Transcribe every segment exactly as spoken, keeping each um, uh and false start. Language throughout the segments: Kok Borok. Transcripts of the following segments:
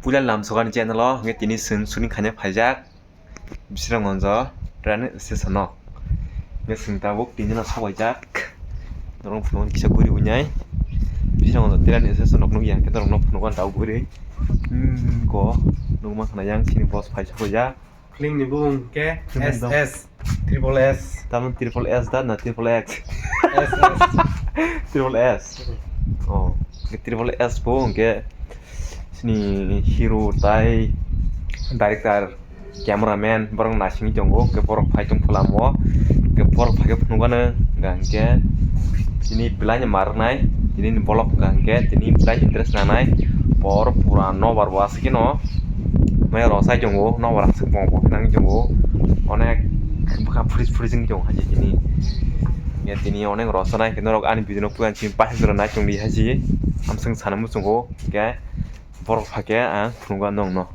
Puila lamsokani channel o hwnkhe tini chwng shooting khaina phaijak Bisramganjo train station o. Hwnkhe chwng tabuk tini jona sokphaijak. Norok phunukgo kisa guri wngnai. Bisramganjo train station rok nukya hwnkhe norokno phunukgo tabuk guri. Hmm, ko nukma khna yang chini boss phai sokphaijak. Film ni bumung khe Film ni S S, triple S. Tamo triple S da na triple X? S S. Triple S. Oh, triple S bo hwnkhe chini hero tai director, cameraman borok naisingwi tongo, hwnkhe borok phai tong phalamo, hwnkhe borok phaikhe phunukgano hwnkha hwnkhe chini belai no ma rwnai, tini ni bolok hwnkha hwnkhe tini belai interest nanai, bor pura nobar bo aswk kheno. Maya rosai tongo, nobar aswk bong bong nang tongo. Onek bwkha freeze freeze wng tongo haji tini. Ya tini onek rosanai khe norok ani video no puyan simi passenger rok nai tongdi haji. Amswng sana muchungo, hwnkhe borok phakhe ang phunukgo nongno.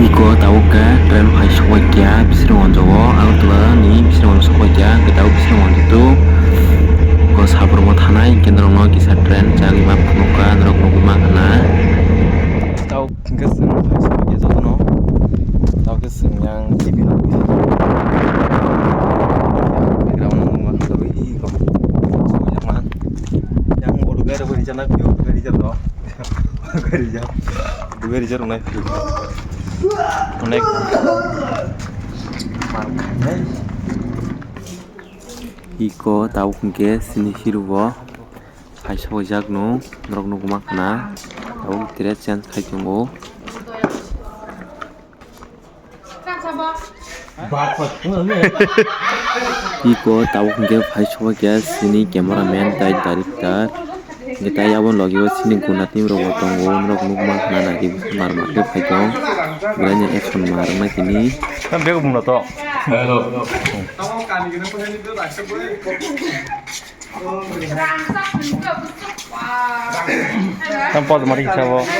Iko tabuk khe train phai sokphaikha Bisramganjo o, Agartala ni Bisramganjo sokphaikha, hwnkhe tabuk Bisramganjo to ko Sabruma thanai, hwnkhe norokno kisa train chagwi ma phunukha, norok nugwi mankha na. Tabuk hwnkhe chwng phai sokphaikha jotono. Tabuk khe chwng yang T V nugwi. Background nugwi mankha tabuk iko. Yang auto gari bo rijak na, auto gari rijak no. Gari rijak. Auto gari rijak rwnai. Onek. Iko tabuk hwnkhe chini hero bo phai sokjak no, norok nugwi mankha na, tabuk dress change khai tongo. Iko tabuk hwnkhe phai sokjak chini cameraman tai director. Hwnkhe tai aboni logi o chini guna team rok bo tongo, norok nukma khna naidi mar mar khe phai tong. Belai no action ma rwknai tini. Bego bumla to. Hello. Tam pos mari kisa bo. Hello.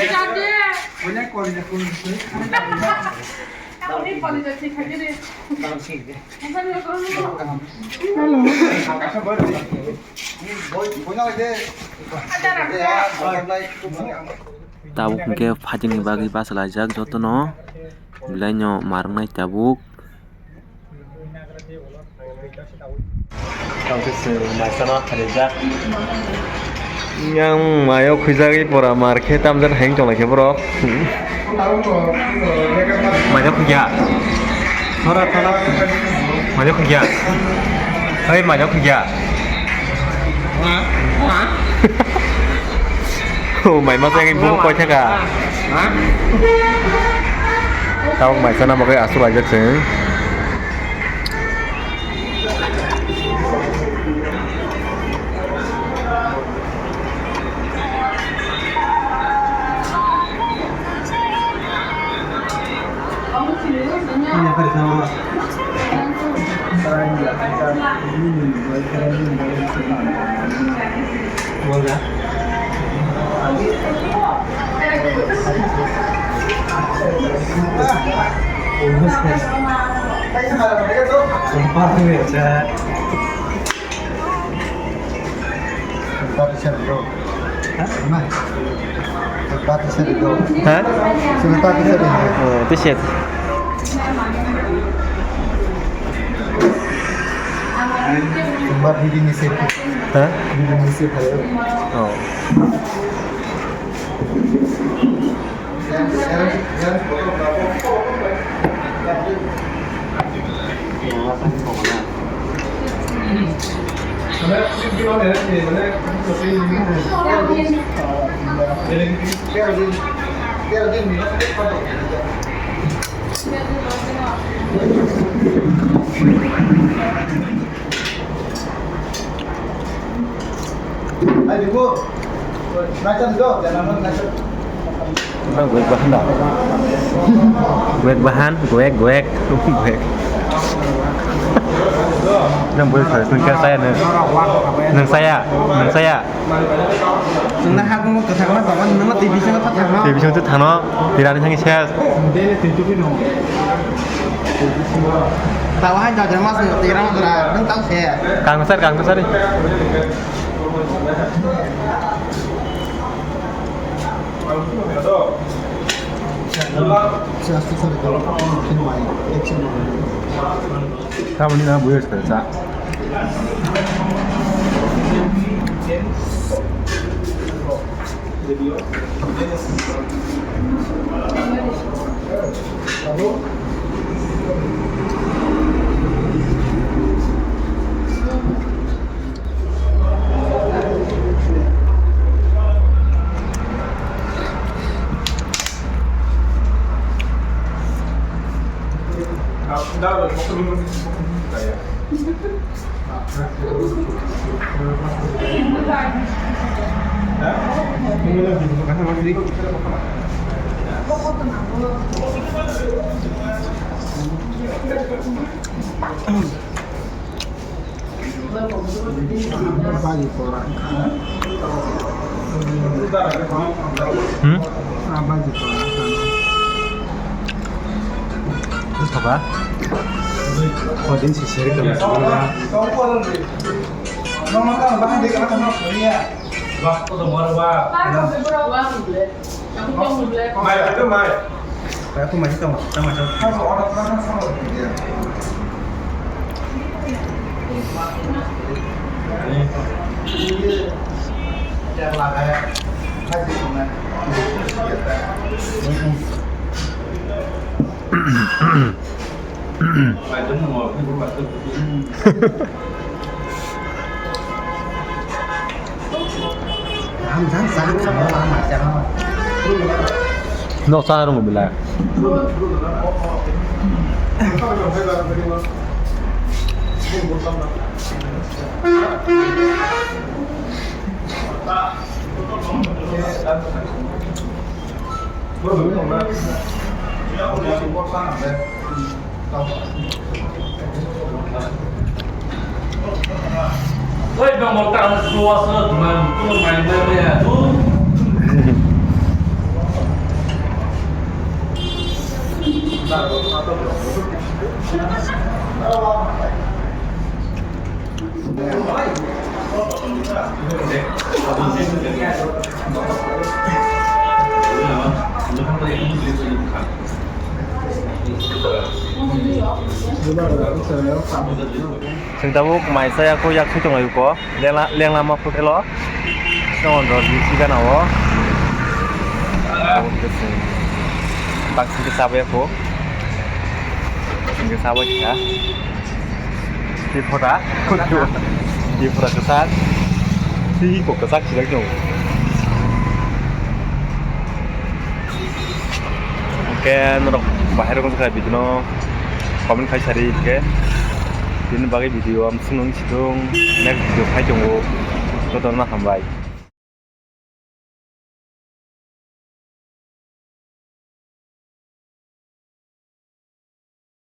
Tabuk hwnkhe fighting ni bagwi bachalaijak jotono, belai no ma rwnai tabuk. Tangkhe chwng maisano kharijak. Yang mayo khwijagwi pora mar khe tamjani hayung tonglaikhe borok. Maino khwikya? Maino khwikya? Oi, maino khwikya? Oh, mai masa yang ibu kau cakap. Tau mai sana mau kayak asuh aja ceng. Ha? Oh, t-shirt. Ha? Oh. Goek bahan da. Goek bahan, goek, goek, goek. Nang boleh saya, nang saya, nang saya, nang saya. Nang hakmu kesana bawa nang T V sana tak sana. T V sana tak sana. Tidak ada yang ses. Tawahan jajan mas ni tira mas ra nang tau se. Kang besar, kang besar ni. Tamoni na buyo sa. Baji pora. Hmm? Ah, baji pora. Apa? Kau din si seri kau. Mai, mai, mai. Mai, mai, mai. Nok sa rung belai. Oi, bang, bang, tak ada keluar sana, dengan itu main-main ya, tuh. Chwng tabuk mai chaya kho yak sui tongo yuko. Lengla, lengla ma hotel o. Chwng rw di si gana o. Tabuk khe chwng baksa khe chabai kho. Chwng khe chabai kha. Tripura. Tripura kwchak. Twi kok kwchak sijak tongo. Hwnkhe norok bahai rok wngkha video no comment khai sari hwnkhe. Bini bagwi video ang chwng nung si thung, next video khai tongo. Jotono hambai.